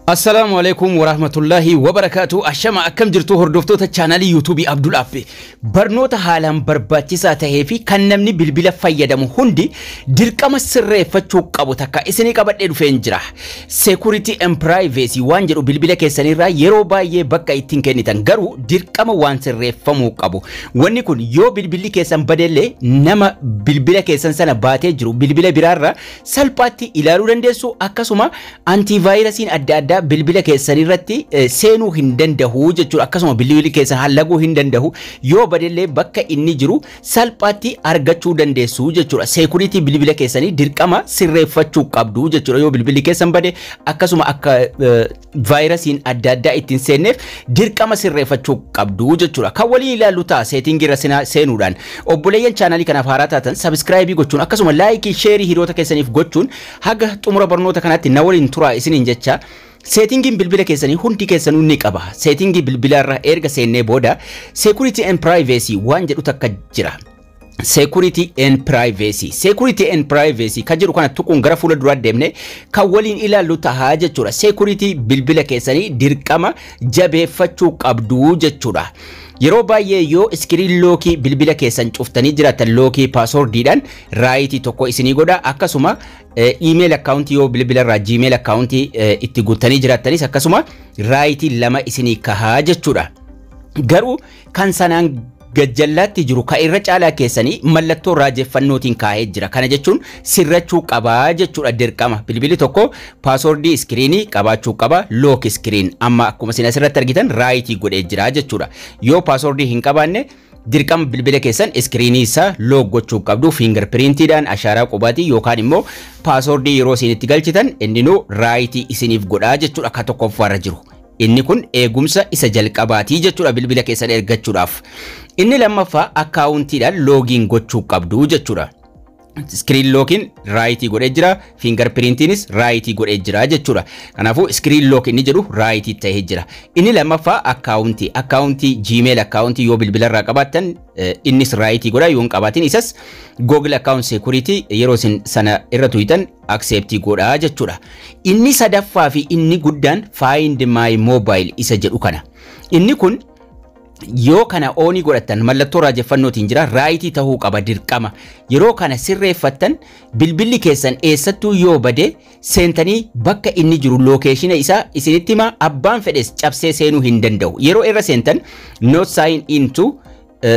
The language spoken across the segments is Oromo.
Assalaamu alaikum warahmatullahi wabarakaatu. Ashama, akkam jirtu hordoftoota chaanalii YouTubeii Abdul App? Barnoota haalaan barbaachisaa tahee fi kan namni bilbila fayyadamu hundi dirqama sirreeffachuu qabu takka isinii qabadhee dhufeen jira. Security and privacy waan jedhu bilbila keessanirraa yeroo baay'ee bakka ittiin kennitan, garuu dirqama waan sirreeffamuu qabu. Wanni kun yoo bilbilli keessan badellee nama bilbila keessan sana baatee jiru bilbila biraarra salphaatti ilaaluu dandeessu, akkasuma antivaayirasiin adda addaa bilbila keessan irratti seenuu hin danda'u jechuudha. Akkasuma bilbilli keessan hallaguu hin danda'u. Yoo badellee bakka inni jiru salphaatti argachuu dandeessu jechuudha. Security bilbila keessanii dirqama sirreeffachuu qabdu jechuudha. Yoo bilbilli keessan bade akkasuma akka vaayirasiin adda addaa ittiin seenneef dirqama sirreeffachuu qabdu jechuudha. Kan waliin ilaallu ta'a settingii irra seenuudhaan. Obboleeyyan chaanalii kanaaf haaraa taatan subscribe gochuun, akkasuma like, share hiriyoota keessaniif gochuun haga xumura barnoota kanaatti na waliin turaa isiniin jecha. Settingiin bilbila keessanii hundi keessanuu ni qaba. Settingii bilbilaarra erga seennee booda security and privacy waan jedhu takka jira. Security and privacy. Security and privacy kan jedhu kana tuquun gara fuula duraa deemne kan waliin ilaallu tahaa jechuudha. Security bilbila keessanii dirqama jabeeffachuu qabdu jechuudha. Yeroo baay'ee yoo screen lockii bilbila keessan cuftanii jiraatan, lockii passwordiidhaan rightii tokko isinii godha. Akkasuma email accountii yoo bilbila irraa Gmail accountii itti guuttanii jiraattanis akkasuma rightii lama isinii kahaa jechuudha. Garuu kan sanaan gajjallaatti jiru ka irra caalaa keessanii mallattoo raajeffannootiin kaa'ee jira. Kana jechuun sirrachuu qabaa jechuudha dirqama. Bilbilli tokko passwordii screenii qabaachuu qaba. Lock screen amma akkuma isin asirratti argitan rightii godhee jira jechuudha. Yoo passwordii hin qabaanne dirqama bilbila keessan screenii isaa lock gochuu qabdu, fingerprintiidhaan, ashaaraa qubaatii yookaan immoo passwordii yeroo isin itti galchitan inninuu rightii isiniif godhaa jechuudha akka tokkoffaarra jiru. Inni kun eegumsa isa jalqabaatii jechuudha bilbila keessan ergachuudhaaf. Inni lammaffaa accountiidhaan login gochuu qabdu jechuudha. Screen lockiin rightii godhee jira, fingerprintiinis rightii godhee jira jechuudha. Kanaafuu screen lock inni jedhu rightii ta'ee jira. Inni lammaffaa accountii Gmail accountii yoo bilbila irraa qabaattan innis rightii godha, yoo hin qabaatin isas Google account security yeroo isin sana irra tuyitan acceptii godha jechuudha. Inni sadaffaa fi inni guddaan Find My Mobile isa jedhu kana. Inni kun yoo kana onii godhattan mallattoo raajeffannootiin jira, rightii ta'uu qaba dirqama. Yeroo kana sirreeffattan bilbilli keessan eessattuu yoo bade seentanii bakka inni jiru locationa isaa isinitti hima, abbaan fedhes cabsee seenuu hin danda'u. Yeroo irra seentan "not sign into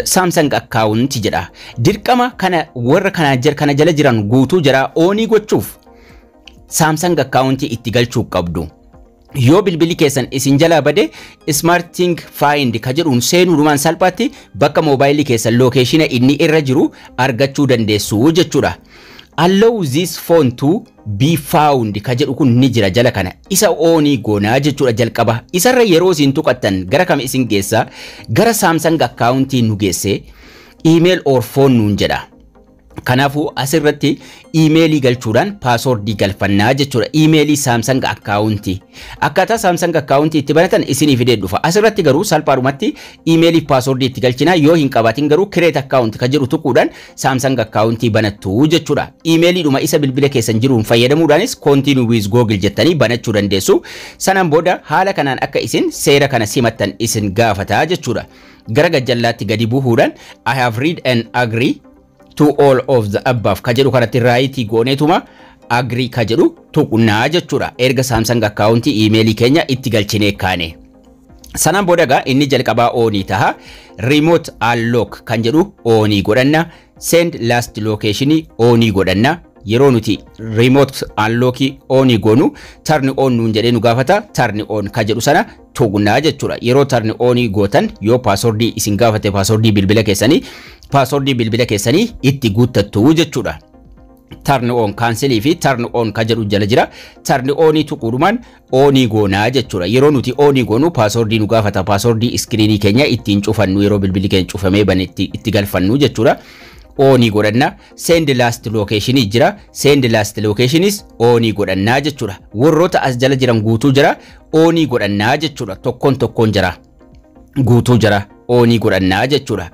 Samsung account" jedha. Dirqama kana warra kana jala jiran guutuu jira onii gochuuf Samsung account itti galchuu qabdu. Yoo bilbilli keessan isin jalaa bade SmartThings Find ka jedhuun seenuudhumaan salphaatti bakka moobaayilii keessan locationa inni irra jiru argachuu dandeessu jechuudha. "Allow this phone to be found" ka jedhu kun ni jira jala kana. Isa onii goonaa jechuudha jalqaba. Isarra yeroo isin tuqattan gara kam isin geessa? Gara Samsung accountii nu geesse, email or phone nuun jedha. Kanaafuu asirratti emailii galchuudhaan passwordii galfannaa jechuudha. Emailii Samsung accountii. Akkaataa Samsung accountii itti banatan isinii fidee dhufa. Asirratti garuu salphaadhumatti emailii passwordii itti galchinaa, yoo hin qabaatin garuu "create account" kan jedhu tuquudhaan Samsung accountii banattu jechuudha. Emailiidhuma isa bilbila keessan jiruun fayyadamuudhaanis "continue with Google" jettanii banachuu dandeessu. Sanaan booda haala kanaan akka isin seera kana simattan isin gaafataa jechuudha. Gara gajjallaatti gadi buuhuudhaan "I have read and agree to all of the above" ka jedhu kanatti rightii gooneetuma "agree" ka jedhu tuqnaa jechuudha. Erga Samsung accountii emailii keenya itti galchinee kaane. Sanaan booda egaa inni jalqabaa onii taha. "Remote unlock" kan jedhu onii godhanna. "Send last location" onii godhanna. Yeroo nuti remote unlock onii goonu "turn on" nuun jedhee nu gaafata. "Turn on" ka jedhu sana tuqnaa jechuudha. Yeroo turn onii gootan yoo passwordii isin gaafate passwordii bilbila keessanii itti guuttattu jechuudha. Turn on cancelii fi "turn on" ka jedhu jala jira. Turn onii tuquudhumaan onii goonaa jechuudha. Yeroo nuti onii goonu passwordii nu gaafata. Passwordii screenii keenya ittiin cufannu, yeroo bilbilli keenya cufamee bane itti galfannu jechuudha. Onii godhanna. "Send last location" jira. "Send last locationis" onii godhannaa jechuudha. Warroota as jala jiran guutuu jira. Onii godhannaa jechuudha. Tokkoon tokkoon jira. Guutuu jira. Onii godhannaa jechuudha.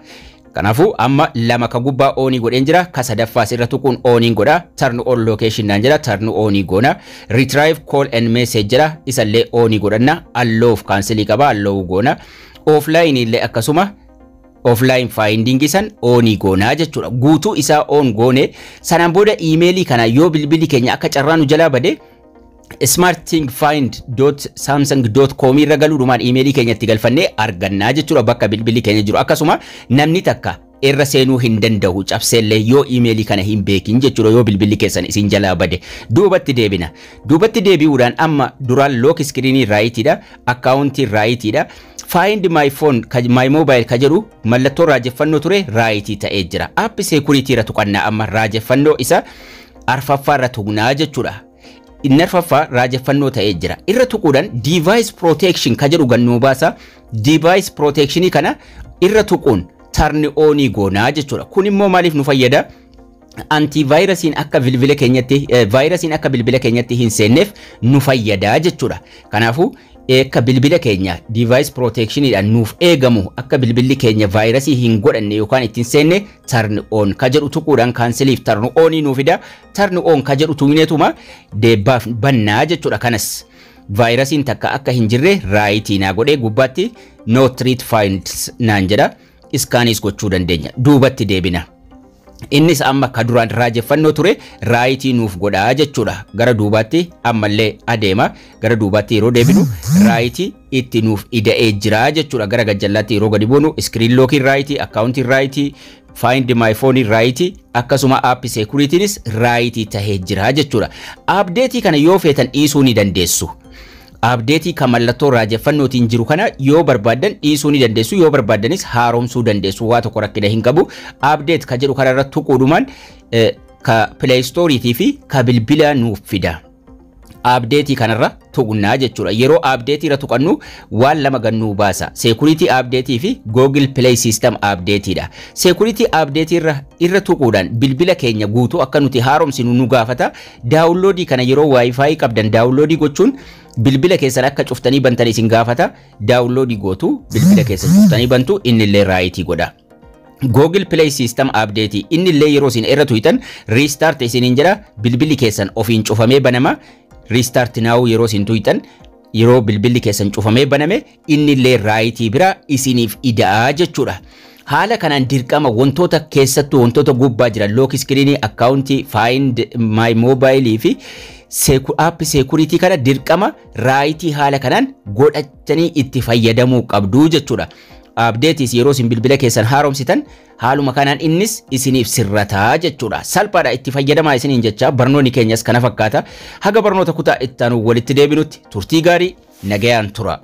Kanaafuu amma lama ka gubbaa on godheen jira. Ka sadaffaas irra tuquun on godha. Turn on location naan jira. Turn on goona. Retrieve call and message jira. Isallee on godhanna. Allow cancel qaba. Allow goona. Offline illee akkasuma offline finding san on goonaa jechuudha. Guutuu isaa on goone. Sanaan booda iimeelii kana yoo bilbilli keenya akka carraa nu jalaa bade, smartthingfind.samsung.com irra galuudhumaan iimeelii keenya itti galfannee argannaa jechuudha bakka bilbilli keenya jiru. Akkasuma namni takka irra seenuu hin danda'u cabseellee yoo iimeelii kana hin beekin jechuudha, yoo bilbilli keessan isin jalaa bade. Duubatti deebina. Duubatti deebi'uudhaan amma duraan lock screenii rightiidha, accountii rightiidha. Find my phone, my mobile ka jedhu mallattoo raajeffannoo ture rightii ta'ee jira. App security irra tuqannaa, amma raajeffannoo isa arfaffaa irra tuqnaa jechuudha. Inni arfaffaa raajeffannoo ta'ee jira. Irra tuquudhaan device protection ka jedhu gannuu baasa. Device protectionii kana irra tuquun turn on goonaa jechuudha. Kun immoo maaliif nu fayyada? Antivaayirasiin akka bilbila keenyatti, vaayirasiin akka bilbila keenyatti hin seenneef nu fayyadaa jechuudha. Kanaafuu akka bilbila keenya device protectioniidhaan nuuf eegamu, akka bilbilli keenya vaayirasii hin godhanne yookaan ittiin seenne, turn on ka jedhu tuquudhaan canceliif turn on nuu fida. Turn on ka jedhu tuqneetuma deebbaaf bannaa jechuudha kanas. Vaayirasiin takka akka hin jirre rightii naa godhee gubbaatti no threat finds naan jedha. Scanis gochuu dandeenya. Duubatti deebina. Innis amma ka duraan raajeffannoo ture rightii nuuf godhaa jechuudha. Gara duubaatti ammallee adeema. Gara duubaatti yeroo deebinu rightii itti nuuf ida'ee jira jechuudha. Gara gajjallaatti yeroo gadi buunu screen lockiin rightii, accountiin rightii, find my phone rightii, akkasuma app securityinis rightii tahee jira jechuudha. Updateii kana yoo feetan dhiisuu ni dandeessu. Updateii kan mallattoo raajeffannootiin jiru kana yoo barbaaddan dhiisuu ni dandeessu, yoo barbaaddanis haaromsuu dandeessu, waa tokko rakkina hin qabu. Update ka jedhu kanarra tuquudhumaan ka Play Storeiitii fi ka bilbila nuuf fida. Updateii kanarra tuqnaa jechuudha. Yeroo updateii irra tuqannu waan lama gannuu baasa. Security updateii fi Google Play System updateiidha. Security updateii irra tuquudhaan bilbila keenya guutuu akka nuti haaromsinu nu gaafata. Downloadii kana yeroo WiFi qabdan downloadii gochuun bilbila keessan akka cuftanii bantan isin gaafata. Downloadii gootu, bilbila keessan cuftanii bantu, innillee rightii godha. Google Play System Update inni illee yeroo isin irra tuqxan restart isiniin jedha, bilbilli keessan ofiin cufamee banama. Restart now yeroo isin tuqxan, yeroo bilbilli keessan cufamee baname, inni illee rightii bira isiniif ida'aa jechuudha. Haala kanaan dirqama wantoota, keessattuu wantoota gubbaa jiran, lock screenii, accountii, find my mobile fi app security kana dirqama rightii haala kanaan godhatanii itti fayyadamuu qabdu jechuudha. Updateiis yeroo isin bilbila keessan haaromsitan haaluma kanaan innis isiniif sirrataa jechuudha. Salphaadha, itti fayyadamaa isiniin jecha. Barnoonni keenyas kana fakkaata. Haga barnoota kutaa itti aanu walitti deebinutti turtii gaarii, nagayaan tura.